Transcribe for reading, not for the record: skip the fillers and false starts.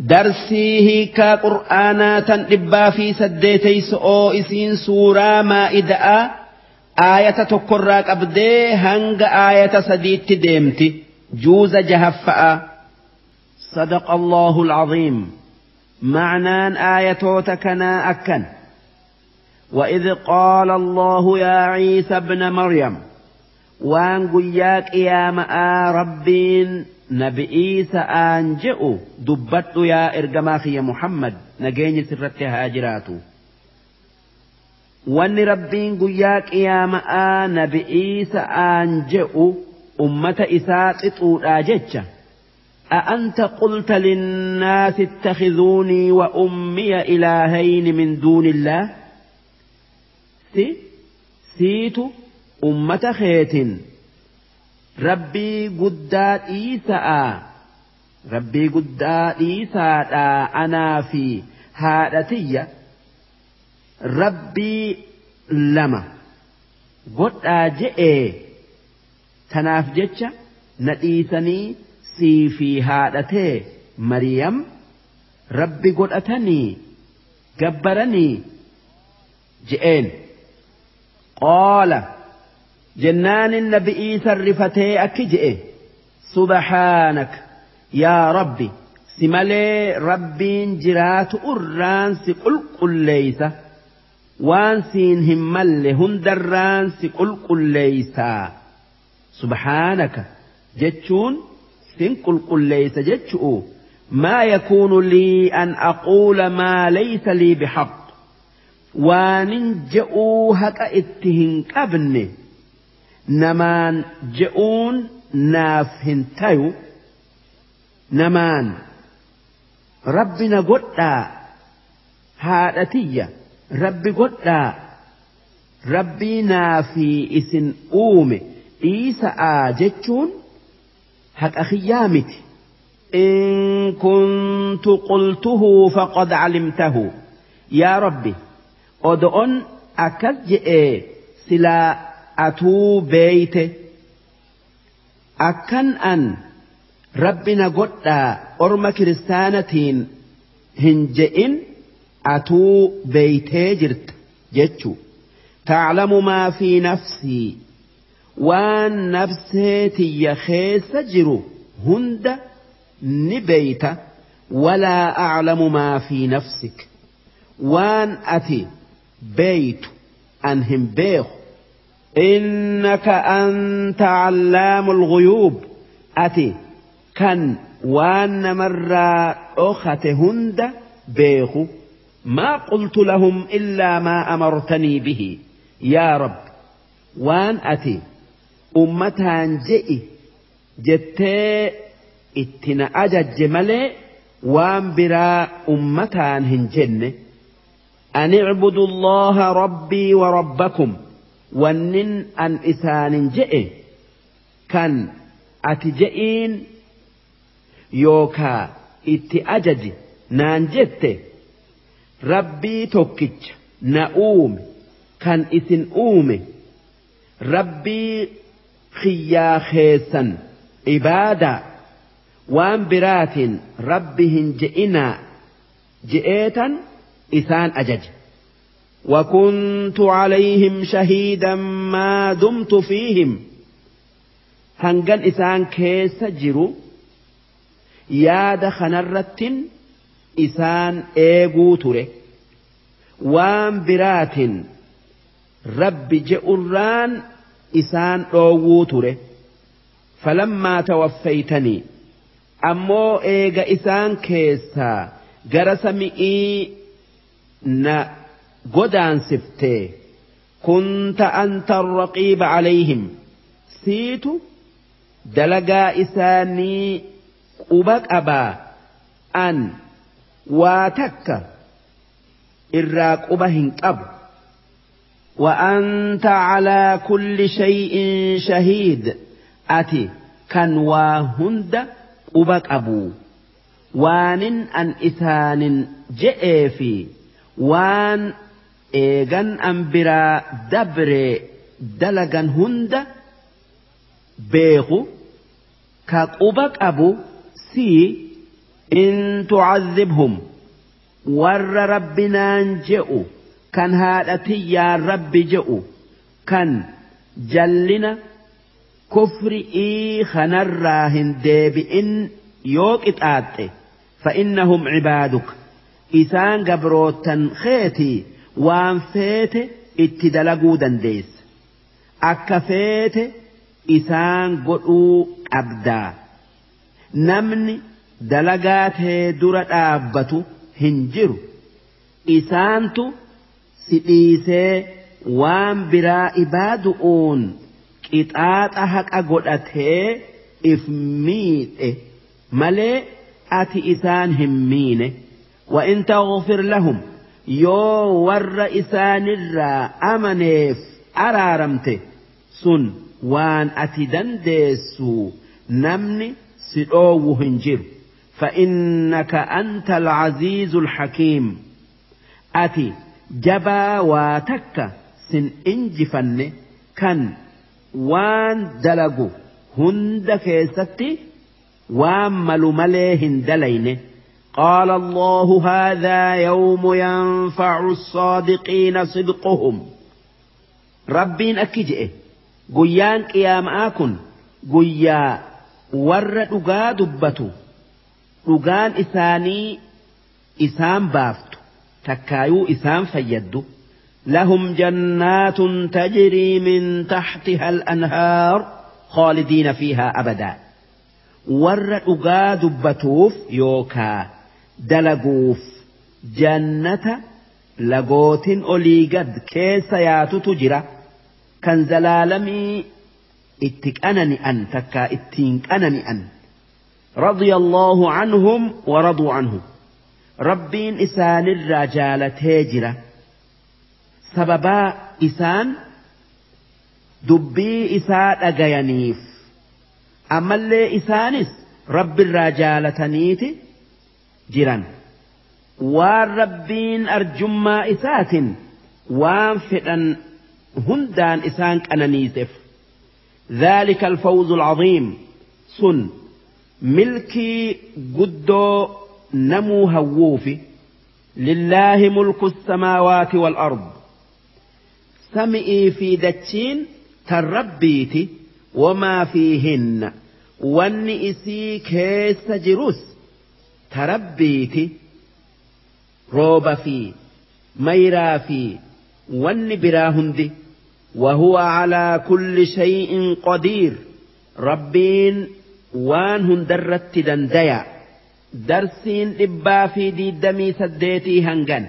Darsii hiikaa qur'aanaa tan 108 isiin suuraa maa'idaa aayata tokkorraa qabdee hanga aayata 3tti deemti juuza jahaffa'a. Sadaqa Allahu al-Aziim. Ma'naan aayatoota kanaa akkan. وإذ قال الله يا عيسى ابن مريم waan guyyaa qiyaama'aa Rabbiin nabi Iisa'aan je'u dubbadhu yaa ergamaa kiyya Muhammad nageenyi sirratti haa jiraatu. Wanni Rabbiin guyyaa qiyaama'aa nabi Iisa'aan je'u ummata isaa xixuudhaa jecha. أأنت قلت للناس اتخذوني وأمي إلهين من دون الله situ ummata kheetin rabbii guddaa dhiisa'a rabbii guddaa dhiisaadhaa anaa fi haadha tiyya rabbii lama godhaa je'ee tanaaf jecha na dhiisanii sii fi haadhatee Mariyam rabbi godhatanii gabbaranii je'een. Qaala jennaan nabi Iisaa rifatee akki je'e subhaanak yaa rabbi si malee rabbiin jiraatu irraan si qulqulleeysa waan siin hin malle hundarraan si qulqulleeysaa subhaanaka jechuun sin qulqulleeysa jechu'u maa yakuunu lii an aquula maa laysa lii bihaq waanin je'uu haqa itti hin qabne namaan je'uun naaf hin tayu namaan rabbi na godhaa haadha tiyya rabbi godhaa rabbii naafi isin uume dhiisa'aa jechuun haqa kiyyaa miti. In kuntu qultuhu faqad calimtahu yaa rabbi odo'on akkas je'ee silaa atuu beeyte akkan an rabbi na godhaa orma kiristaanatiin hin je'in atuu beeytee jirta jechuu. Ta'lamu maa fi nafsii waan nafsee tiyya keessa jiru hunda ni beeyta walaa a'lamu maa fi nafsik waan ati beeytu an hin beeku. Innaka anta allaamul ghuyuub ati kan waan namarraa dhokate hunda beeku. Maa qultu lahum illaa maa amartanii bihi yaa rabbi waan ati ummataan je'i jettee itti na ajajje malee waan biraa ummataan hin jenne. An i'budu Allaha rabbii wa rabbakum wannin an isaanin je'e kan ati je'iin yookaa itti ajaji naan jette rabbii tokkicha na uume kan isin uume rabbii kiyyaa keessan ibaadaa waan biraatiin rabbi hin je'inaa je'eetan isaan ajaje. وكنت عليهم شهيدا ما دمت فيهم هنگن إسان كيس جرو ياد خنرت إسان إيغو تره وان برات رب جئران إسان أوغو تره فلما توفيتني أمو إيغا إسان كيسا جرسمئي نا godaansifte kunta anta arraqiiba calayhim siitu dalagaa isaanii quba qabaa an waa takka irraa quba hin qabu. وأنت على كل شيء شهيد ati kan waa hunda quba qabu waanin an isaanin je'ee fi waan eegan an biraa dabre dalagan hunda beeku ka quba qabu si In tu'adhibhum warra rabbinaan je'u kan haadha tiyyaan rabbi je'u kan jallina kufri'ii kanarraa hin deebi'in yoo qixaaxxe fa'innahum cibaaduka isaan gabrootan keetii waan feete itti dalaguu dandeessa akka feete isaan godhuu qabdaa namni dalagaa tee dura dhaabbatu hin jiru isaantu si dhiisee waan biraa ibaadu'uun qixaaxa haqa godhatee if miidhe malee ati isaan hin miine. Wa in taghfir lahum yoo warra isaanirraa amaneef araaramte sun waan ati dandeessu namni si dhoowwu hin jiru. فإنك أنت العزيز الحكيم أتي جبا واتك سن إنجفن كان وان دلقو هند كيستي وان ململيهن دلين. قال الله هذا يوم ينفع الصادقين صدقهم. ربين أكجئ قيان قيام آكن قيا ور دقا دبتو dhugaan isaanii isaan baaftu takkaayuu isaan fayyaddu. Lahum jannaatun tajrii min tahtiha al-anhaar khaalidiina fiihaa abadaa. Warra dhugaa dubbatuuf yookaa dalaguuf jannata lagootin olii gad keessa yaatutu jira kan zalaalamii itti qanani'an takkaa ittiin qanani'an. رضي الله عنهم ورضوا عنه. ربين إسان الرجال تاجرة سببا إسان دبي إسان أجيانيف أما اللي إسانس رب الرجال تنيت جيران والربين أرجما إسات وانفئا هندان إسان كأنانيسف. ذلك الفوز العظيم سن ملكي قدو نمو هووفي. لله ملك السماوات والأرض سمئي في دتشين تربيتي وما فيهن والنئسي كيس جروس تربيتي روب في ميرا في والنبراهندي. وهو على كل شيء قدير. ربين waan hundarratti dandaya. Darsiin 128 hangan.